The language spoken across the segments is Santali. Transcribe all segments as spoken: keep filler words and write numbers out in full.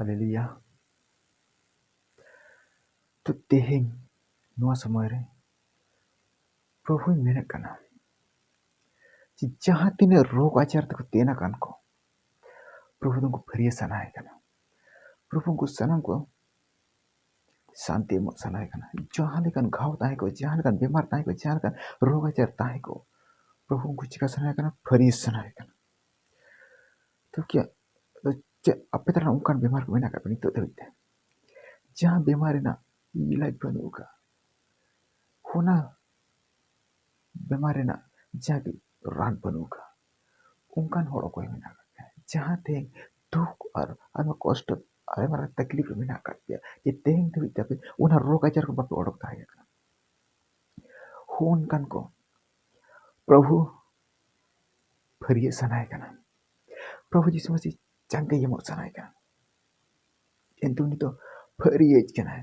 ᱦᱟᱞᱮᱞᱩᱭᱟ᱾ ᱛᱚ ᱛᱮᱦᱮᱧ ᱱᱚᱣᱟ ᱥᱚᱢᱚᱭ ᱨᱮ ᱯᱨᱚᱵᱷᱩᱭ ᱢᱮᱱᱮᱫ ᱠᱟᱱᱟ ᱡᱮ ᱡᱟᱦᱟᱸ ᱛᱤᱱᱟᱹᱜ ᱨᱳᱜᱽ ᱟᱡᱟᱨ ᱛᱮᱠᱚ ᱛᱮᱱ ᱟᱠᱟᱱ ᱠᱚ, ᱯᱨᱚᱵᱷᱩ ᱫᱚ ᱩᱱᱠᱩ ᱯᱷᱟᱹᱨᱭᱟᱹ ᱥᱟᱱᱟᱭᱮ ᱠᱟᱱᱟ᱾ ᱯᱨᱚᱵᱷᱩ ᱩᱱᱠᱩ ᱥᱟᱱᱟᱢ ᱠᱚ ᱥᱟᱱᱛᱤ ᱮᱢᱚᱜ ᱥᱟᱱᱟᱭᱮ ᱠᱟᱱᱟ᱾ ᱡᱟᱦᱟᱸ ᱞᱮᱠᱟᱱ ᱜᱷᱟᱣ ᱛᱟᱦᱮᱸ ᱠᱚᱜ, ᱡᱟᱦᱟᱸ ᱞᱮᱠᱟᱱ ᱵᱮᱢᱟᱨ ᱛᱟᱦᱮᱸ ᱠᱚᱜ, ᱡᱟᱦᱟᱸ ᱞᱮᱠᱟᱱ ᱨᱳᱜᱽ ᱟᱡᱟᱨ ᱛᱟᱦᱮᱸ ᱠᱚᱜ, ᱯᱨᱚᱵᱷᱩ ᱩᱱᱠᱩ ᱪᱤᱠᱟ ᱥᱟᱱᱟᱭᱮ ᱠᱟᱱᱟ? ᱯᱷᱟᱹᱨᱭᱟᱹ ᱥᱟᱱᱟᱭᱮ ᱠᱟᱱᱟ᱾ ᱛᱚ ᱠᱤ ᱪᱮᱫ ᱟᱯᱮ ᱛᱟᱞᱟ ᱨᱮ ᱚᱱᱠᱟᱱ ᱵᱮᱢᱟᱨ ᱠᱚ ᱢᱮᱱᱟᱜ ᱟᱠᱟᱫ ᱯᱮᱭᱟ ᱱᱤᱛᱚᱜ ᱫᱷᱟᱹᱵᱤᱡ ᱛᱮ, ᱡᱟᱦᱟᱸ ᱵᱮᱢᱟᱨ ᱨᱮᱱᱟᱜ ᱤᱞᱟᱡᱽ ᱵᱟᱹᱱᱩᱜ ᱟᱠᱟᱫ, ᱚᱱᱟ ᱵᱮᱢᱟᱨ ᱨᱮᱱᱟᱜ ᱡᱟᱦᱟᱸ ᱜᱮ ᱨᱟᱱ ᱵᱟᱹᱱᱩᱜ ᱟᱠᱟᱫ, ᱚᱱᱠᱟᱱ ᱦᱚᱲ ᱚᱠᱚᱭ ᱢᱮᱱᱟᱜ ᱟᱠᱟᱫ ᱯᱮᱭᱟ? ᱡᱟᱦᱟᱸ ᱛᱮᱦᱮᱧ ᱫᱩᱠ ᱟᱨ ᱟᱭᱢᱟ ᱠᱚᱥᱴᱚ, ᱟᱭᱢᱟ ᱛᱟᱠᱞᱤᱯ ᱨᱮ ᱢᱮᱱᱟᱜ ᱟᱠᱟᱫ ᱯᱮᱭᱟ, ᱡᱮ ᱛᱮᱦᱮᱧ ᱫᱷᱟᱹᱵᱤᱡ ᱛᱮ ᱟᱯᱮ ᱚᱱᱟ ᱨᱳᱜᱽ ᱟᱡᱟᱨ ᱠᱷᱚᱱ ᱵᱟᱯᱮ ᱚᱰᱚᱠ ᱫᱟᱲᱮᱭᱟᱜ ᱠᱟᱱᱟ᱾ ᱦᱚᱸ ᱚᱱᱠᱟᱱ ᱠᱚ ᱯᱨᱚᱵᱷᱩ ᱯᱷᱟᱹᱨᱭᱟᱹ ᱥᱟᱱᱟᱭᱮ ᱠᱟᱱᱟ᱾ ᱯᱨᱚᱵᱷᱩ ᱡᱤᱥᱩ ᱢᱟᱹᱥᱤ ᱪᱟᱸᱜᱮ ᱮᱢᱚᱜ ᱥᱟᱱᱟᱭᱮ ᱠᱟᱱᱟ᱾ ᱠᱤᱱᱛᱩ ᱩᱱᱤ ᱫᱚ ᱯᱷᱟᱹᱨᱭᱟᱹᱭᱤᱡ ᱠᱟᱱᱟᱭ,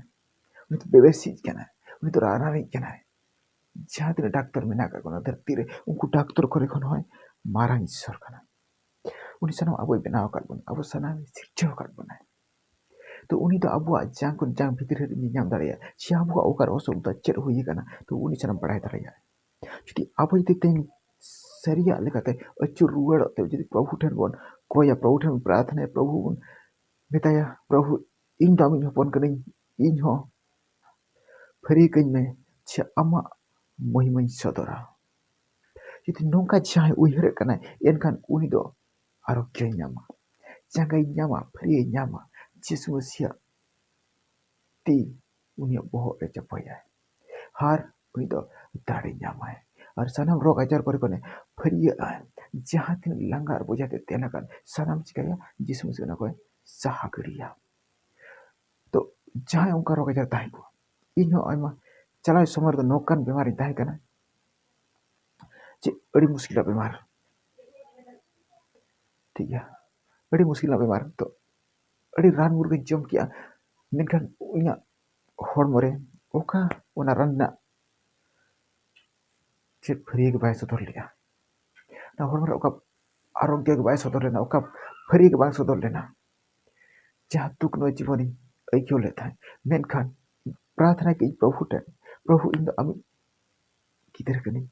ᱩᱱᱤ ᱫᱚ ᱵᱮᱵᱮᱥᱤᱡ ᱠᱟᱱᱟᱭ, ᱩᱱᱤ ᱫᱚ ᱨᱟᱱᱟᱱᱤᱡ ᱠᱟᱱᱟᱭ᱾ ᱡᱟᱦᱟᱸ ᱛᱤᱱᱟᱹᱜ ᱰᱟᱠᱛᱚᱨ ᱢᱮᱱᱟᱜ ᱟᱠᱟᱫ ᱠᱚ ᱱᱚᱣᱟ ᱫᱷᱟᱹᱨᱛᱤ ᱨᱮ, ᱩᱱᱠᱩ ᱰᱟᱠᱛᱚᱨ ᱠᱚᱨᱮ ᱠᱷᱚᱱ ᱦᱚᱸᱭ ᱢᱟᱨᱟᱝ ᱤᱥᱥᱚᱨ ᱠᱟᱱᱟ᱾ ᱩᱱᱤ ᱥᱟᱱᱟᱢ ᱟᱵᱚᱭ ᱵᱮᱱᱟᱣ ᱟᱠᱟᱫ ᱵᱚᱱᱟ, ᱟᱵᱚ ᱥᱟᱱᱟᱢ ᱥᱤᱨᱡᱟᱹᱣ ᱟᱠᱟᱫ ᱵᱚᱱᱟᱭ᱾ ᱛᱚ ᱩᱱᱤ ᱫᱚ ᱟᱵᱚᱣᱟᱜ ᱡᱟᱝ ᱠᱷᱚᱱ ᱡᱟᱝ ᱵᱷᱤᱛᱤᱨ ᱨᱮ ᱧᱮᱧᱟᱢ ᱫᱟᱲᱮᱭᱟᱜᱼᱟ, ᱥᱮ ᱟᱵᱚᱣᱟᱜ ᱚᱠᱟᱨᱮ ᱚᱥᱩᱵᱤᱫᱷᱟ ᱪᱮᱫ ᱦᱩᱭ ᱟᱠᱟᱱᱟ, ᱛᱚ ᱩᱱᱤ ᱥᱟᱱᱟᱢ ᱵᱟᱲᱟᱭ ᱫᱟᱲᱮᱭᱟᱜᱼᱟᱭ᱾ ᱡᱩᱫᱤ ᱟᱵᱚ ᱡᱩᱫᱤ ᱛᱮᱦᱮᱧ ᱥᱟᱹᱨᱤᱭᱟᱜ ᱞᱮᱠᱟᱛᱮ ᱟᱹᱪᱩᱨ ᱨᱩᱣᱟᱹᱲᱚᱜ ᱛᱮ ᱡᱩᱫᱤ ᱯᱨᱚᱵᱷᱩ ᱴᱷᱮᱱ ᱵᱚᱱ ᱠᱚᱭᱟ, ᱯᱨᱚᱵᱷᱩ ᱴᱷᱮᱱ ᱵᱚᱱ ᱯᱨᱟᱨᱛᱷᱱᱟᱭᱟ, ᱯᱨᱚᱵᱷᱩ ᱵᱚᱱ ᱢᱮᱛᱟᱭᱟ, "ᱯᱨᱚᱵᱷᱩ, ᱤᱧ ᱫᱚ ᱟᱢᱤᱡ ᱦᱚᱯᱚᱱ ᱠᱟᱹᱱᱟᱹᱧ, ᱤᱧ ᱦᱚᱸ ᱯᱷᱟᱹᱨᱭᱟᱹ ᱠᱟᱹᱧ ᱢᱮ, ᱥᱮ ᱟᱢᱟᱜ ᱢᱚᱦᱤᱢᱟᱧ ᱥᱚᱫᱚᱨᱟ᱾" ᱡᱩᱫᱤ ᱱᱚᱝᱠᱟ ᱡᱟᱦᱟᱸᱭ ᱩᱭᱦᱟᱹᱨᱮᱫ ᱠᱟᱱᱟᱭ, ᱮᱱᱠᱷᱟᱱ ᱩᱱᱤ ᱫᱚ ᱟᱨᱳᱜᱽᱭᱚᱭ ᱧᱟᱢᱟ, ᱪᱟᱸᱜᱟᱭ ᱧᱟᱢᱟ, ᱯᱷᱟᱹᱨᱭᱟᱹᱭ ᱧᱟᱢᱟ᱾ ᱡᱤᱥᱩ ᱢᱟᱹᱥᱤᱭᱟᱜ ᱛᱤ ᱩᱱᱤᱭᱟᱜ ᱵᱚᱦᱚᱜ ᱨᱮ ᱪᱟᱯᱚᱭᱟᱭ᱾ ᱟᱨ ᱩᱱᱤ ᱫᱚ ᱫᱟᱲᱮ ᱧᱟᱢᱟᱭ᱾ ᱟᱨ ᱥᱟᱱᱟᱢ ᱨᱳᱜᱽ ᱟᱡᱟᱨ ᱠᱚᱨᱮ ᱠᱷᱚᱱᱮ ᱯᱷᱟᱹᱨᱭᱟᱹᱜᱼᱟᱭ᱾ ᱡᱟᱦᱟᱸ ᱛᱤᱱᱟᱹᱜ ᱞᱟᱸᱜᱟ ᱟᱨ ᱵᱚᱡᱷᱟ ᱛᱮ ᱛᱮᱱ ᱟᱠᱟᱱ, ᱥᱟᱱᱟᱢ ᱪᱤᱠᱟᱹᱭᱟ? ᱡᱤᱥᱩ ᱢᱟᱹᱥᱤ ᱚᱱᱟ ᱠᱚᱭ ᱥᱟᱦᱟ ᱜᱤᱰᱤᱭᱟ᱾ ᱛᱚ ᱡᱟᱦᱟᱸᱭ ᱚᱱᱠᱟ ᱨᱳᱜᱽ ᱟᱡᱟᱨ ᱛᱟᱦᱮᱸ ᱠᱚᱜᱼᱟ, ᱤᱧ ᱦᱚᱸ ᱟᱭᱢᱟ ᱪᱟᱞᱟᱣ ᱥᱚᱢᱚᱭ ᱨᱮᱫᱚ ᱱᱚᱝᱠᱟᱱ ᱵᱮᱢᱟᱨᱤᱧ ᱛᱟᱦᱮᱸ ᱠᱟᱱᱟ, ᱪᱮᱫ ᱟᱹᱰᱤ ᱢᱩᱥᱠᱤᱞᱟᱜ ᱵᱮᱢᱟᱨ᱾ ᱴᱷᱤᱠ ᱜᱮᱭᱟ, ᱟᱹᱰᱤ ᱢᱩᱥᱠᱤᱞᱟᱜ ᱵᱮᱢᱟᱨ᱾ ᱛᱚ ᱟᱹᱰᱤ ᱨᱟᱱ ᱢᱩᱨᱜᱟᱹᱧ ᱡᱚᱢ ᱠᱮᱜᱼᱟ, ᱢᱮᱱᱠᱷᱟᱱ ᱤᱧᱟᱹᱜ ᱦᱚᱲᱢᱚ ᱨᱮ ᱚᱠᱟ ᱚᱱᱟ ᱨᱟᱱ ᱨᱮᱱᱟᱜ ᱪᱮᱫ ᱯᱷᱟᱹᱨᱭᱟᱹ ᱜᱮ ᱵᱟᱭ ᱥᱚᱫᱚᱨ ᱞᱮᱜᱼᱟ᱾ ᱚᱱᱟ ᱦᱚᱲᱢᱚ ᱨᱮ ᱚᱠᱟ ᱟᱨᱳᱜᱽᱭᱚ ᱜᱮ ᱵᱟᱭ ᱥᱚᱫᱚᱨ ᱞᱮᱱᱟ, ᱚᱠᱟ ᱯᱷᱟᱹᱨᱭᱟᱹ ᱜᱮ ᱵᱟᱝ ᱥᱚᱫᱚᱨ ᱞᱮᱱᱟ᱾ ᱡᱟᱦᱟᱸ ᱫᱩᱠ ᱱᱚᱣᱟ ᱡᱤᱵᱚᱱᱤᱧ ᱟᱹᱭᱠᱟᱹᱣ ᱞᱮᱫ ᱛᱟᱦᱮᱸᱫ, ᱢᱮᱱᱠᱷᱟᱱ ᱯᱨᱟᱨᱛᱷᱱᱟ ᱠᱮᱫᱟᱹᱧ ᱯᱨᱚᱵᱷᱩ ᱴᱷᱮᱱ, ᱯᱨᱚᱵᱷᱩ, ᱤᱧ ᱫᱚ ᱟᱢᱤᱡ ᱜᱤᱫᱽᱨᱟᱹ ᱠᱟᱹᱱᱟᱹᱧ,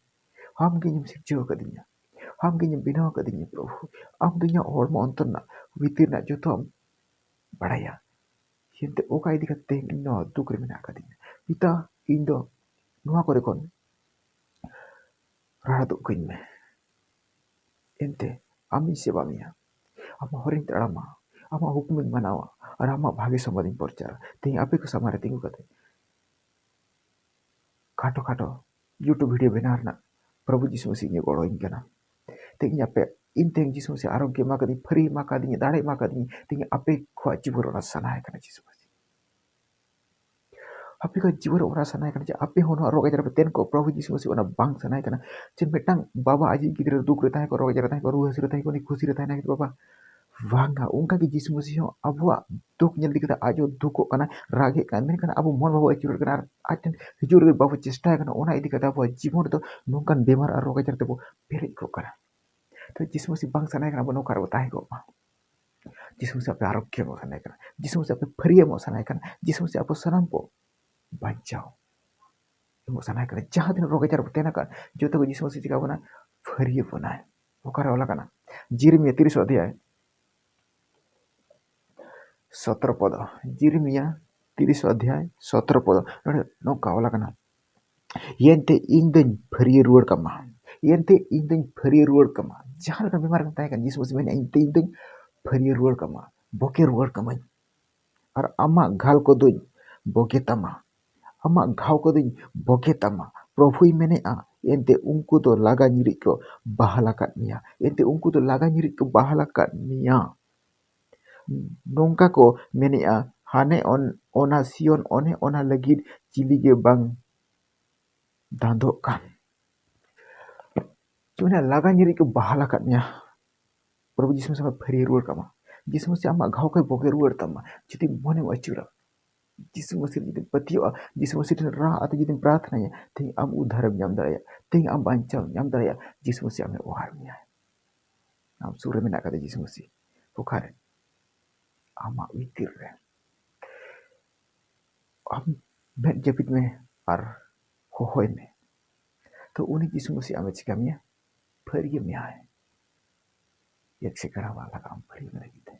ᱟᱢ ᱜᱮ ᱤᱧᱮᱢ ᱥᱤᱨᱡᱟᱹᱣ ᱟᱠᱟᱫᱤᱧᱟ, ᱟᱢ ᱜᱮ ᱤᱧᱮᱢ ᱵᱮᱱᱟᱣ ᱟᱠᱟᱫᱤᱧᱟ ᱯᱨᱚᱵᱷᱩ, ᱟᱢ ᱫᱚ ᱤᱧᱟᱹᱜ ᱦᱚᱲᱢᱚ ᱚᱱᱛᱚᱨ ᱨᱮᱱᱟᱜ ᱵᱷᱤᱛᱤᱨ ᱨᱮᱱᱟᱜ ᱡᱚᱛᱚᱣᱟᱜ ᱮᱢ ᱵᱟᱲᱟᱭᱟ᱾ ᱮᱱᱛᱮ ᱚᱠᱟ ᱤᱫᱤ ᱠᱟᱛᱮ ᱛᱮᱦᱮᱧ ᱤᱧ ᱱᱚᱣᱟ ᱫᱩᱠ ᱨᱮ ᱢᱮᱱᱟᱜ ᱟᱠᱟᱫᱤᱧᱟ? ᱯᱤᱛᱟ, ᱤᱧ ᱫᱚ ᱱᱚᱣᱟ ᱠᱚᱨᱮ ᱠᱷᱚᱱ ᱨᱟᱲᱟ ᱫᱩᱜ ᱠᱟᱹᱧ ᱢᱮ᱾ ᱮᱱᱛᱮ ᱟᱢᱤᱧ ᱥᱮᱵᱟ ᱢᱮᱭᱟ, ᱟᱢᱟᱜ ᱦᱚᱨᱤᱧ ᱛᱟᱲᱟᱢᱟ, ᱟᱢᱟᱜ ᱦᱩᱠᱢᱤᱧ ᱢᱟᱱᱟᱣᱟ ᱟᱨ ᱟᱢᱟᱜ ᱵᱷᱟᱜᱮ ᱥᱚᱢᱵᱟᱫᱤᱧ ᱯᱨᱚᱪᱟᱨᱟ᱾ ᱛᱮᱦᱮᱧ ᱟᱯᱮ ᱠᱚ ᱥᱟᱢᱟᱝ ᱨᱮ ᱛᱤᱸᱜᱩ ᱠᱟᱛᱮ ᱠᱷᱟᱴᱚ ᱠᱷᱟᱴᱚ YouTube video ᱵᱮᱱᱟᱣ ᱨᱮᱱᱟᱜ ᱯᱨᱚᱵᱷᱩ ᱡᱤᱥᱩ ᱢᱟᱹᱥᱤ ᱤᱧᱮ ᱜᱚᱲᱚᱧ ᱠᱟᱱᱟ᱾ ᱛᱮᱦᱮᱧ ᱟᱯᱮ, ᱤᱧ ᱛᱮᱦᱮᱧ ᱡᱤᱥᱩ ᱢᱟᱹᱥᱤ ᱟᱨᱳᱜᱽᱭᱚ ᱮᱢᱟ ᱠᱟᱫᱤᱧ, ᱯᱷᱟᱹᱨᱤ ᱮᱢᱟ ᱠᱟᱫᱤᱧ, ᱫᱟᱲᱮ ᱮᱢᱟ ᱠᱟᱫᱤᱧ, ᱛᱮᱦᱮᱧ ᱟᱯᱮ ᱠᱚᱣᱟᱜ ᱡᱤᱵᱚᱱ ᱚᱱᱟ ᱥᱟᱱᱟᱭᱮ ᱠᱟᱱᱟ ᱡᱤᱥᱩ ᱢᱟᱹᱥᱤ᱾ ᱟᱯᱮ ᱠᱚᱣᱟᱜ ᱡᱤᱵᱚᱱ ᱨᱮ ᱚᱱᱟ ᱥᱟᱱᱟᱭᱮ ᱠᱟᱱᱟ ᱡᱮ ᱟᱯᱮ ᱦᱚᱸ ᱱᱚᱣᱟ ᱨᱳᱜᱽ ᱟᱡᱟᱨ ᱨᱮᱯᱮ ᱛᱟᱦᱮᱱ ᱠᱚ, ᱯᱨᱚᱵᱷᱩ ᱡᱤᱥᱩ ᱢᱟᱹᱥᱤ ᱚᱱᱟ ᱵᱟᱝ ᱥᱟᱱᱟᱭᱮ ᱠᱟᱱᱟ᱾ ᱡᱮ ᱢᱤᱫᱴᱟᱝ ᱵᱟᱵᱟ ᱟᱡᱤᱡ ᱜᱤᱫᱽᱨᱟᱹ ᱫᱩᱠ ᱨᱮ ᱛᱟᱦᱮᱸ ᱠᱚᱜ, ᱨᱳᱜᱽ ᱟᱡᱟᱨ ᱨᱮ ᱛᱟᱦᱮᱸ ᱠᱚᱜ, ᱩᱱᱤ ᱠᱷᱩᱥᱤ ᱨᱮ ᱛᱟᱦᱮᱱᱟ ᱠᱤ ᱵᱟᱵᱟ? ᱵᱟᱝᱟ᱾ ᱚᱱᱠᱟ ᱜᱮ ᱡᱤᱥᱩ ᱢᱟᱹᱥᱤ ᱦᱚᱸ ᱟᱵᱚᱣᱟᱜ ᱫᱩᱠ ᱧᱮᱞ ᱤᱫᱤ ᱠᱟᱛᱮ ᱟᱡ ᱦᱚᱸ ᱫᱩᱠᱚᱜ ᱠᱟᱱᱟ, ᱨᱟᱜᱮᱫ ᱠᱟᱱᱟ, ᱢᱮᱱᱠᱷᱟᱱ ᱟᱵᱚ ᱢᱚᱱ ᱵᱟᱵᱚ ᱟᱹᱪᱩᱨᱮᱫ ᱠᱟᱱᱟ ᱟᱨ ᱟᱡ ᱴᱷᱮᱱ ᱦᱤᱡᱩᱜ ᱞᱟᱹᱜᱤᱫ ᱵᱟᱵᱚ ᱪᱮᱥᱴᱟᱭ ᱠᱟᱱᱟ᱾ ᱚᱱᱟ ᱤᱫᱤ ᱠᱟᱛᱮ ᱟᱵᱚᱣᱟᱜ ᱡᱤᱵᱚᱱ ᱨᱮᱫᱚ ᱱᱚᱝᱠᱟᱱ ᱵᱮᱢᱟᱨ ᱟᱨ ᱨᱳᱜᱽ ᱟᱡᱟᱨ ᱛᱮᱵᱚ ᱯᱮᱨᱮᱡ ᱠᱚᱜ ᱠᱟᱱᱟ᱾ ᱛᱚ ᱡᱤᱥᱩ ᱢᱟᱹᱥᱤ ᱵᱟᱝ ᱥᱟᱱᱟᱭᱮ ᱠᱟᱱᱟ ᱟᱵᱚ ᱱᱚᱝᱠᱟ ᱨᱮᱵᱚ ᱛᱟᱦᱮᱸ ᱠᱚᱜ ᱢᱟ᱾ ᱡᱤᱥᱩ ᱢᱟᱹᱥᱤ ᱟᱯᱮ ᱟᱨᱳᱜᱽᱭᱚ ᱮᱢᱚᱜ ᱥᱟᱱᱟᱭᱮ ᱠᱟᱱᱟ, ᱡᱤᱥᱩ ᱢᱟᱹᱥᱤ ᱟᱯᱮ ᱯᱷᱟᱹᱨᱭᱟᱹ ᱮᱢᱚᱜ ᱥᱟᱱᱟᱭᱮ ᱠᱟᱱᱟ, ᱡᱤᱥᱩ ᱢᱟᱹᱥᱤ ᱟᱵᱚ ᱥᱟᱱᱟᱢ ᱠᱚ ᱵᱟᱧᱪᱟᱣ ᱮᱢᱚᱜ ᱥᱟᱱᱟᱭᱮ ᱠᱟᱱᱟ᱾ ᱡᱟᱦᱟᱸ ᱛᱤᱱᱟᱹᱜ ᱨᱳᱜᱽ ᱟᱡᱟᱨ ᱵᱚ ᱛᱟᱦᱮᱱ ᱟᱠᱟᱫ, ᱡᱚᱛᱚ ᱠᱚ ᱡᱤᱥᱩ ᱢᱟᱹᱥᱤ ᱪᱤᱠᱟ ᱵᱚᱱᱟ? ᱯᱷᱟᱹᱨᱭᱟᱹ ᱵᱚᱱᱟᱭ᱾ ᱚᱠᱟᱨᱮ ᱚᱞ ᱟᱠᱟᱱᱟ? ᱡᱤᱨᱢᱤᱭᱟ ᱛᱤᱨᱤᱥ ᱚᱫᱷᱭᱟᱭ ᱥᱚᱛᱨᱚ ᱯᱚᱫ, ᱡᱤᱨᱢᱤᱭᱟ ᱛᱤᱨᱤᱥ ᱚᱫᱷᱭᱟᱭ ᱥᱚᱛᱨᱚ ᱯᱚᱫ, ᱱᱚᱰᱮ ᱱᱚᱝᱠᱟ ᱚᱞ ᱟᱠᱟᱱᱟ, ᱮᱱᱛᱮ ᱤᱧ ᱫᱚᱧ ᱯᱷᱟᱹᱨᱭᱟᱹ ᱨᱩᱣᱟᱹᱲ ᱠᱟᱢᱟ, ᱮᱱᱛᱮ ᱤᱧ ᱫᱚᱧ ᱯᱷᱟᱹᱨᱭᱟᱹ ᱨᱩᱣᱟᱹᱲ ᱠᱟᱢᱟ᱾ ᱡᱟᱦᱟᱸ ᱞᱮᱠᱟ ᱵᱮᱢᱟᱨ ᱨᱮᱢ ᱛᱟᱦᱮᱸ ᱠᱟᱱ, ᱡᱤᱥᱩ ᱢᱟᱹᱥᱤ ᱢᱮᱱᱟ, ᱮᱱᱛᱮ ᱤᱧ ᱫᱚᱧ ᱯᱷᱟᱹᱨᱭᱟᱹ ᱨᱩᱣᱟᱹᱲ ᱠᱟᱢᱟ, ᱵᱚᱜᱮ ᱨᱩᱣᱟᱹᱲ ᱠᱟᱢᱟᱧ, ᱟᱨ ᱟᱢᱟᱜ ᱜᱷᱟᱣ ᱠᱚᱫᱚᱧ ᱵᱚᱜᱮ ᱛᱟᱢᱟ, ᱟᱢᱟᱜ ᱜᱷᱟᱣ ᱠᱚᱫᱚᱧ ᱵᱚᱜᱮ ᱛᱟᱢᱟ᱾ ᱯᱨᱚᱵᱷᱩᱭ ᱢᱮᱱᱮᱫᱼᱟ, ᱮᱱᱛᱮ ᱩᱱᱠᱩ ᱫᱚ ᱞᱟᱜᱟ ᱧᱤᱨᱤᱡ ᱠᱚ ᱵᱟᱦᱟᱞ ᱟᱠᱟᱫ ᱢᱮᱭᱟ, ᱮᱱᱛᱮ ᱩᱱᱠᱩ ᱫᱚ ᱞᱟᱜᱟ ᱧᱤᱨᱤᱡ ᱠᱚ ᱵᱟᱦᱟᱞ ᱟᱠᱟᱫ ᱢᱮᱭᱟ᱾ ᱱᱚᱝᱠᱟ ᱠᱚ ᱢᱮᱱᱮᱜᱼᱟ, ᱦᱟᱱᱮ ᱚᱱ-, ᱚᱱᱟ ᱥᱤᱭᱚᱱ, ᱚᱱᱮ ᱚᱱᱟ ᱞᱟᱹᱜᱤᱫ ᱪᱤᱞᱤ ᱜᱮ ᱵᱟᱝ ᱫᱟᱸᱫᱚᱜ ᱠᱟᱱ᱾ ᱪᱮᱫ ᱢᱮᱱᱟ, ᱞᱟᱜᱟ ᱧᱤᱨᱤᱡ ᱠᱚ ᱵᱟᱦᱟᱞ ᱟᱠᱟᱫ ᱢᱮᱭᱟ᱾ ᱯᱨᱚᱵᱷᱩ ᱡᱤᱥᱩ ᱢᱟᱹᱥᱤ ᱟᱢᱟᱜ ᱯᱷᱟᱹᱨᱭᱟᱹ ᱨᱩᱣᱟᱹᱲ ᱠᱟᱢᱟ᱾ ᱡᱤᱥᱩ ᱢᱟᱹᱥᱤ ᱟᱢᱟᱜ ᱜᱷᱟᱣ ᱠᱚᱭ ᱵᱚᱜᱮ ᱨᱩᱣᱟᱹᱲ ᱛᱟᱢᱟ᱾ ᱡᱩᱫᱤ ᱢᱚᱱᱮᱢ ᱟᱹᱪᱩᱨᱟ, ᱡᱤᱥᱩ ᱢᱟᱹᱥᱤ ᱨᱮ ᱡᱩᱫᱤᱢ ᱯᱟᱹᱛᱭᱟᱹᱜᱼᱟ, ᱡᱤᱥᱩ ᱢᱟᱹᱥᱤ ᱴᱷᱮᱱ ᱨᱟᱜ ᱟᱛᱮ ᱡᱩᱫᱤᱢ ᱯᱨᱟᱨᱛᱷᱱᱟᱭᱟ, ᱛᱮᱦᱮᱧ ᱟᱢ ᱩᱫᱷᱟᱨᱮᱢ ᱧᱟᱢ ᱫᱟᱲᱮᱭᱟᱜᱼᱟ, ᱛᱮᱦᱮᱧ ᱟᱢ ᱵᱟᱧᱪᱟᱣ ᱧᱟᱢ ᱫᱟᱲᱮᱭᱟᱜᱼᱟ᱾ ᱡᱤᱥᱩ ᱢᱟᱹᱥᱤ ᱟᱢᱮ ᱚᱣᱟᱨ ᱢᱮᱭᱟ᱾ ᱟᱢ ᱥᱩᱨ ᱨᱮ ᱢᱮᱱᱟᱜ ᱠᱟᱫᱮ ᱡᱤᱥᱩ ᱢᱟᱹᱥᱤ᱾ ᱚᱠᱟᱨᱮ? ᱟᱢᱟᱜ ᱵᱷᱤᱛᱤᱨ ᱨᱮ᱾ ᱟᱢ ᱢᱮᱫ ᱡᱟᱹᱯᱤᱫ ᱢᱮ ᱟᱨ ᱦᱚᱦᱚᱭ ᱢᱮ᱾ ᱛᱚ ᱩᱱᱤ ᱡᱤᱥᱩ ᱢᱟᱹᱥᱤ ᱟᱢᱮ ᱪᱤᱠᱟ ᱢᱮᱭᱟ? ᱯᱷᱟᱹᱨᱭᱟᱹ ᱢᱮᱭᱟᱭ᱾ ᱮᱠ ᱥᱮᱠᱲᱟ ᱵᱟᱝ ᱞᱟᱜᱟᱜ ᱟᱢ ᱯᱷᱟᱹᱨᱭᱟᱹ ᱞᱟᱹᱜᱤᱫ ᱛᱮ᱾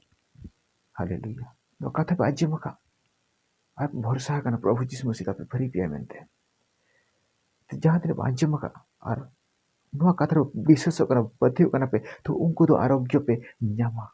ᱦᱟᱞᱮᱞᱩᱭᱟ᱾ ᱱᱚᱣᱟ ᱠᱟᱛᱷᱟ ᱯᱮ ᱟᱸᱡᱚᱢ ᱟᱠᱟᱫ ᱟᱨ ᱵᱷᱚᱨᱥᱟ ᱟᱠᱟᱱᱟ ᱯᱨᱚᱵᱷᱩ ᱡᱤᱥᱩ ᱢᱟᱹᱥᱤ ᱟᱯᱮ ᱯᱷᱟᱹᱨᱭᱟᱹ ᱯᱮᱭᱟ ᱢᱮᱱᱛᱮ᱾ ᱛᱚ ᱡᱟᱦᱟᱸ ᱛᱤᱱᱟᱹᱜ ᱯᱮ ᱟᱸᱡᱚᱢ ᱟᱠᱟᱫ ᱟᱨ ᱱᱚᱣᱟ ᱠᱟᱛᱷᱟ ᱨᱮ ᱵᱤᱥᱣᱟᱥᱚᱜ ᱠᱟᱱᱟ, ᱯᱟᱹᱛᱭᱟᱹᱣ ᱠᱟᱱᱟ ᱯᱮ, ᱛᱚ ᱩᱱᱠᱩ ᱫᱚ ᱟᱨᱳᱜᱽᱭᱚ ᱯᱮ ᱧᱟᱢᱟ᱾